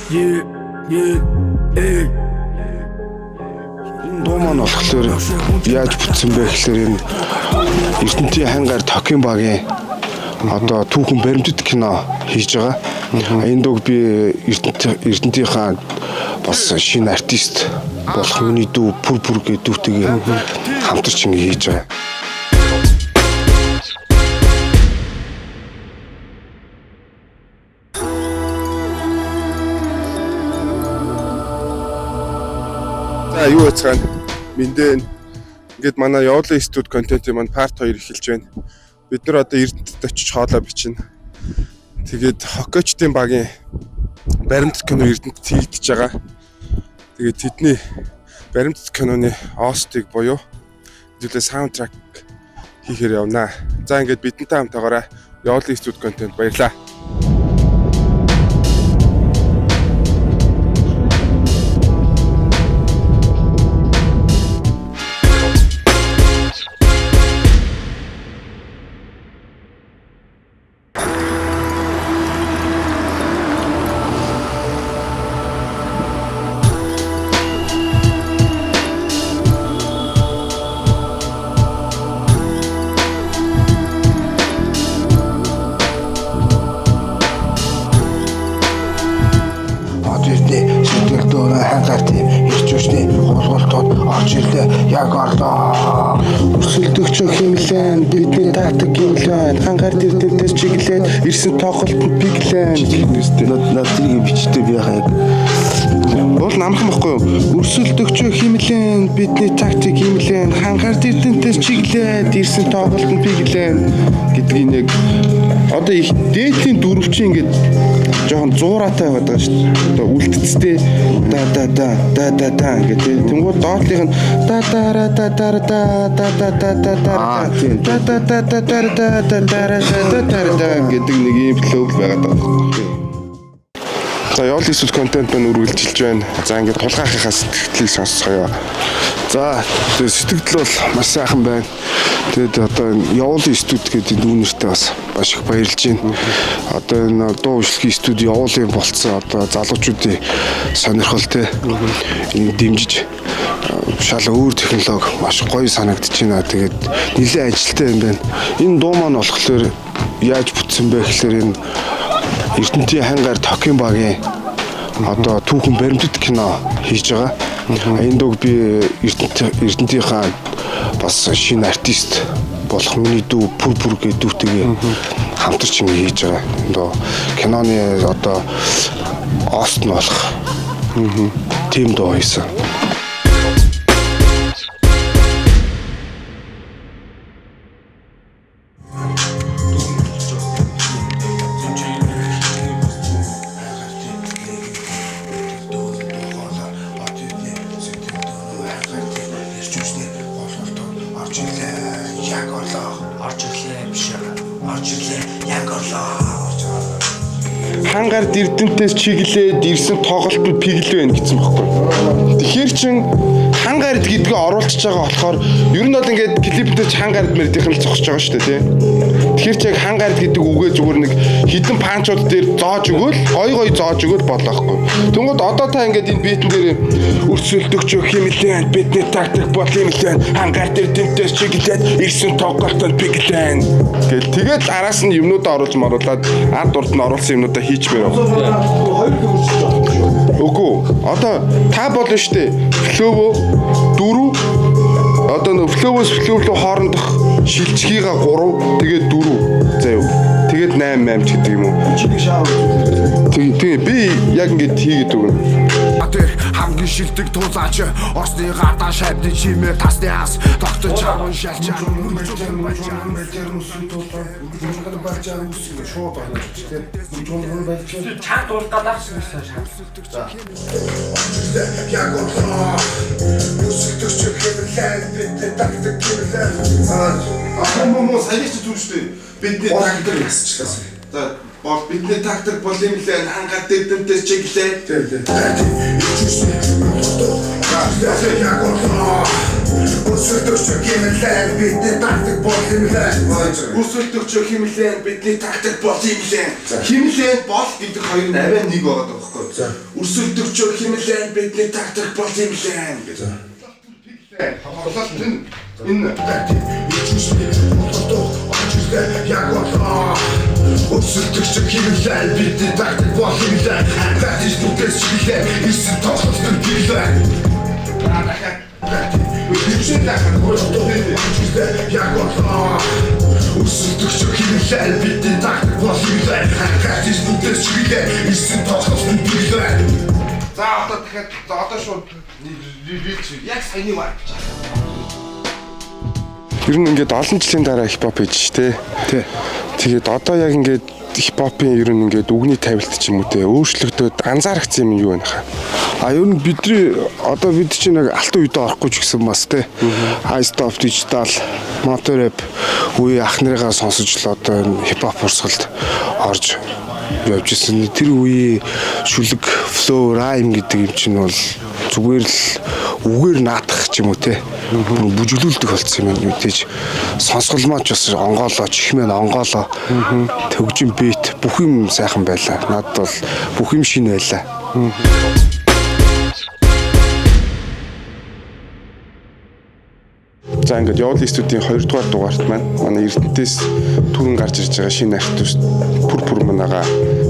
Yeah, yeah, hey. Энэ дуу маань болохоор яаж бүтсэн бэ гэхээр энэ Эрдэнтийн хангаар Токийн багийн одоо түүхэн баримтат кино хийж байгаа. Энэ дууг би Эрдэнтийнхаа бас шинэ артист болох миний дүү Пүр Пүр гэдэг дүүтэйгээ хамтарч ингэ хийж байгаа. За юу яцгаана? Мэндэн ингээд манай Явлын студ контентын маань part 2 эхэлж байна. Бид нар одоо Эрдэнэтэд очиж хоолоо бичнэ. Тэгээд хоккейчдын багийн баримтат кино Эрдэнэтэд хийгдэж байгаа. Тэгээд тэдний баримтат киноны OST-ыг буюу хэдүүлээ саундтрак хийхээр явнаа. За ингээд бидэнтэй хамт байгаарай. Явлын студ контент баярлаа. Хот эрдний сэтгэл дөрөн хангаар тийм ирч хүчний хулгалтууд орж ирлээ яг орлоо. Өрсөлдөгч химлэн бидний тактик гимлэн хангаар дэрдэнтээс чиглээд ирсэн тоглолтод пиглэн гэнэстэй. Над тэрийг бичдэг би яхаа яг Бол намхан бохгүй юу? Өрсөлдөгч химлэн бидний тактик химлэн хангаар дэрдэнтээс чиглээд ирсэн тоглолтод пиглэн гэдгийг яг одоо их дээдлийн дөрвчин ингээд жоохон зуураатай байгаад байгаа шүү дээ. Одоо үлдцтэй да да да да да да гэх тийм. Тэнгууд доотлих нь да да ра да да ра да да да да да да да да да да да да да да ра да да да да гэдэг нэг ийм флоу л байгаад байгаа байхгүй. За явал эсвэл контент маань үргэлжилж байна. За ингээд тулгаахынхаа сэтгэлдлийг сонсцгоё. За тэгээ сэтгэгдэл бол маш сайхан байна. Тэгээд одоо энэ Явуулын студ гэдэг нүүнэртэй бас маш их баярлж байна. Одоо энэ дуу хөшлөгийн студ Явуулын болцсон одоо залуучуудын сонирхол те энэ дэмжиж шал өөр технологи маш гоё санагдаж байна. Тэгээд нэлээд ажилттай юм байна. Энэ дуу маань болохоор яаж бүтсэн бэ гэхээр энэ Эрдэнтийн хангаар Токийн багийн одоо түүхэн баримтат кино хийж байгаа. Энэ дууг би Эрдэнтийнхаа бас шинэ артист болох миний дүү Пүр Пүр гэдэг дүүтэйгээ хамтарч ингэ хийж байгаа. Энэ дуу киноны одоо OST нь болох тийм дуу хийсэн. Ирч хүчний хулгалтууд орж ирлээ яг орлоо. Орж ирлээ биш. Орж ирлээ яг орлоо. Хангаар дэрдэнтээс чиглээд ирсэн тоглолтод пиглээ байна гэсэн байхгүй. Тэгэхээр чин хангард гэдгээ оруулчихж байгаа болохоор ер нь бол ингээд клиптэй ч хангард мэрдийнх нь л зогсож байгаа шүү дээ тий. Тэгэхээр чи яг хангард гэдэг үгээ зүгээр нэг хідэн панчууд дээр зоож өгөөл гой гой зоож өгөөл болоо байхгүй. Тэнгүүд одоо та ингээд энэ битэн дээр өрсөлдөгч химлэн бидний тактик бол химлэн хангаар дэрдэнтээс чиглээд ирсэн тоглолтод пиглэн гэл тэгээд араас нь юмнуудаа оруулж маруулад ард урд нь оруулсан юмнуудаа хийчмээр байна. Үгүй. Одоо та болно шүү дээ. Флөвөө 4 одоо нөө флөвөөс флөв рүү хоорондох шилжихийга 3 тэгээд 4 заяа. Тэгээд 8 8 ч гэдэг юм уу. Тэг тэг би яг ингэж хийгээд өгнө. Тэр хамгийн шилдэг тулаач Орсны гадаа шавны чимээ тасны ас тогтож чамын шалч Чанд дуулах гал гэсэн шат. Яг орлоо. Өрсөлдөгч хэмлэн бидний тактик хэмлэн. Аа мөн сая чи зүг шүү дээ. Бидний тактик ясчлаа. За бол бидний тактик бол юм лээ хангаар дэдэнтээс чиглээ. Тийм тийм. Ирч хүчний хулгалтууд яг орлоо. Өрсөлдөгч химлэн бидний тактик бол химлэн. Өрсөлдөгч химлэн бидний тактик бол химлэн. Химлэн бол гэдэг хоёр нь аваа нэг байгаа байхгүй. Өрсөлдөгч химлэн бидний тактик бол химлэн гэж. Тоглолт нь энэ Тактик ичүүсний болтоо орж ирлээ яг болоо. Өрсөлдөгч химлэн бидний тактик бол химлэн. Тактик бүгдээс чиглээ ирсэн тоглолт нь гэлээ. Тактик химшин лахад болтоо орж ирлээ яг болоо. Өрсөлдөгч химлэн бидний тактик бол химлэн. Тактик бүгдээс чиглээ ирсэн тоглолт нь гэлээ. За одоо дахиад за одоо шууд рилж яг саяны вайб. Ер нь ингээд олон жилийн дараа хипхоп хийж ш тэ. Тий. Тэгээд одоо яг ингээд хипхопын ер нь ингээд үгний тавилт ч юм уу те өөрчлөгдөд анзаарчихсан юм юу байна хаа. А ер нь бидний одоо бид чинь нэг алтан үедээ орохгүй ч гэсэн бас те. High stop digital, motor rap үе ах нарыгаа сонсож л одоо энэ хипхоп урсгалд орж явж ирсэн. Тэр үеийн шүлэг, flow, rhyme гэдэг юм чинь бол зүгээр л үгээр наадах ч юм уу те. Бүр бүжиглүүлдэг болсон юм байна мэдээж. Сонсголмоо ч бас онгоолоо, чихмэн онгоолоо. Төгжин бит бүх юм сайхан байлаа. Надад бол бүх юм шинэ байлаа. За ингээд Явуулын студийн 2 дугаар дугаарт маань манай Эрдэнэтээс түрэн гарч ирж байгаа шинэ артист пүр пүр манаага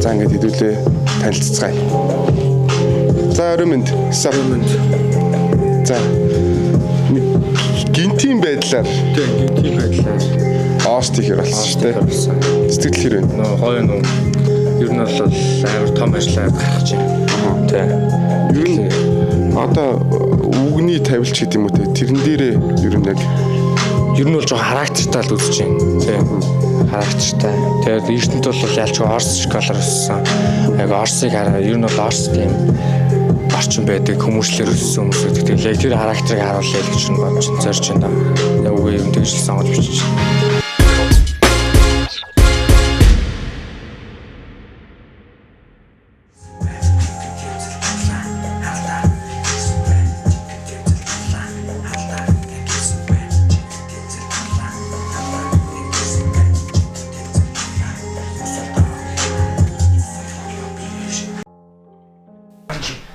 за ингээд хэдүүлээ танилцацгаая. За орой минь. Сар минь. За гинтийн байдлаар Тэг тийм байдлаар Ост ихэр болсон шүү дээ. Сэтгэл хэр байна? Нөө гоё нөө ер нь бол амар том ажиллаа гаргаж байна. Тэ. Ер нь одоо үгний тавилч гэдэг юм уу те тэрэн дээрээ ер нь яг Ер нь бол жоо характертай л үзэж байна. Тэ. Характертай. Тэгээд Эрдэнэт бол ялч Орос школоор өссөн. Яг Оросыг хараа ер нь бол Орос тийм орчин байдаг хүмүүжлэр өссөн хүмүүс гэдэг. Тэгээд яг тэр характерыг харуулъя л гэж нь бодож зорж байна. Яг үгүй юм тэгж л сонгож бичиж.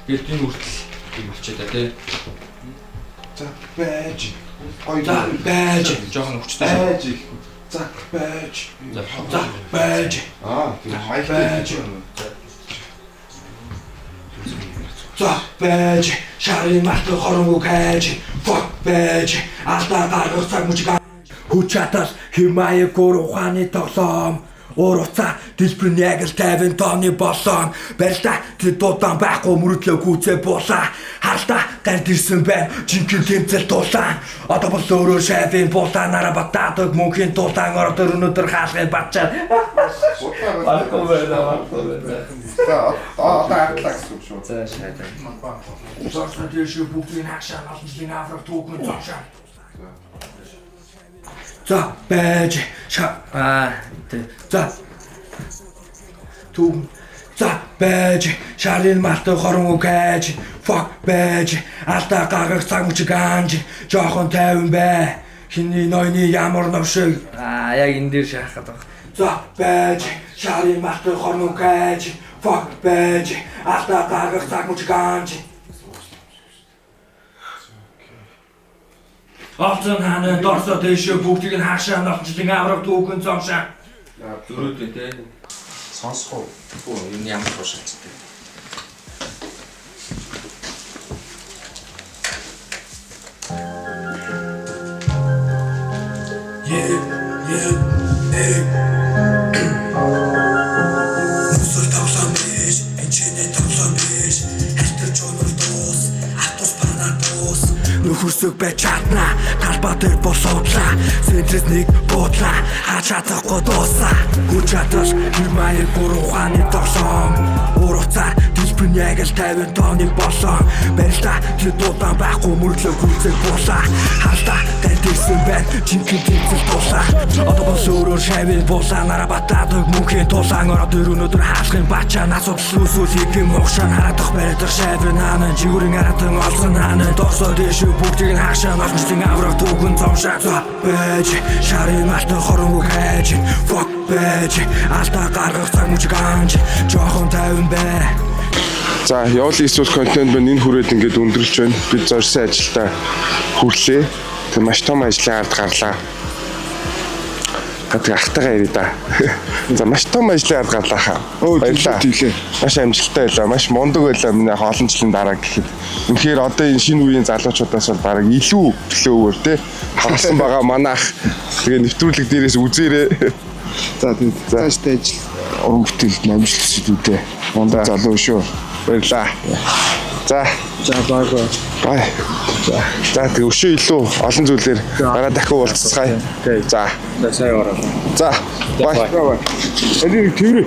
Тэгэл энэ хүртэл юм болчихоо да тий. за байж гоё За байж жоохон хүчтэй. байж за байж За байж. аа тэр маягтай Байж. За байж. Шарын малт хоронгүй байж. Fuck байж. Алдаа гаргах цаг мөч Хүч чадал химаяг гур ухааны тоглоом. Уур уцаа дэлбэр нь яг л 50 тонны болон барилда тэр дуудан байхгүй мөрөдлөө гүцээ буулаа харалта гард ирсэн байна жинхэнэ тэмцэл тулаан одоо бол өөрөө шайвын буулаанаараа батаадаг мөнхийн тулаан ороод өнөөдөр хаалгыг батчаа Барахгүй байна барахгүй байна За одоо ардлаа гэсэн үг шүү. За шаадаа. Зорсон тийш бүгдийг хагшаа олон жилийн авраг түүхэн зогшоо. За байж ша аа тэ за түүхэн за байж шарын малт хорон үг хайж fuck байж алдаа гаргах цаг мөч ганж жоохон тайван бай хиний нойны ямар новшиг аа яг энэ дээр шахах гэдэг. За байж шарын малт хорон үг хайж fuck байж алдаа гаргах цаг мөч ганж Олцон хааны дорсоо дэшээ бүгдийг нь хаашаа олон жилийн авраг түүхэн зомшаа. Зөрөөдөө те. Сонсох уу? Үгүй энэ ямар туушаалцтай. Yeah, yeah, hey. Нүсэл тоглоом биш, энэ чиний тоглоом биш. Халтар чонор дуус, автобус панаа дуус. Нөхөрсөг байж чадна, талбай дээр болоодлаа. Центрээс нэг буудлаа, хаач чадахгүй дуусаа. Хүч чадал, хэр маяг гур ухааны тоглоом. Уур уцаар дэлбэр Төвхөн яг л 50 тонны болсон. Барилта тэр дуудан байхгүй мөрдлөө гүйцэг буулаа. Харалта танд ирсэн байна жинхэнэ тэмцэл тулаа. Одоо бол өөрөөр шавь буулаа. Нараа батаадаг мөнхийн тулаан. Ороод өрөөнөдөр хаалхын бачаа. Асуудал үүсвэл хийх юм хугшаан. Хараадах барилдах шавь наана. Жигүүрийн аратан олсон хаана. Дорсоо дэш бүгдийг нь хаашаа. Олон жилийн аврах түүхэн зомшаа. За байж шарын алтан хоронгүй хайж. Fuck байж алдаа гаргах цаг мөч ганж. Жохон тайван бай. За, явал эсвэл контент байна. Энэ хүрээд ингээд өндөрлж байна. Бид зорьсон ажилдаа хүрлээ. Тэг маш том ажлын ард гарлаа. Тэг ахтайгаа ирээ да. За, маш том ажлын ард гарлаа хаа. Баярлалаа. Тэглээ. Маш амжилттай байлаа. Маш мундаг байлаа. Миний яг олон жилийн дараа гэхэд. Үнэхээр одоо энэ шинэ үеийн залуучуудаас бол бараг илүү төлөөвөр те тоглосон байгаа манай ах. Тэгээ нэвтрүүлэг дээрээс үзээрэй. За, тийм. Цаашдаа ажил уран бүтээлд амжилт хүсэж үү. Мундаг залуу шүү. Баярлалаа. За. За, баг. Бай. За. За, тэг өшөө илүү олон зүйлээр дараа дахин уулзцгаая. За. За, сайн ороо. За. Бай. Бай. Энийг тэрэ.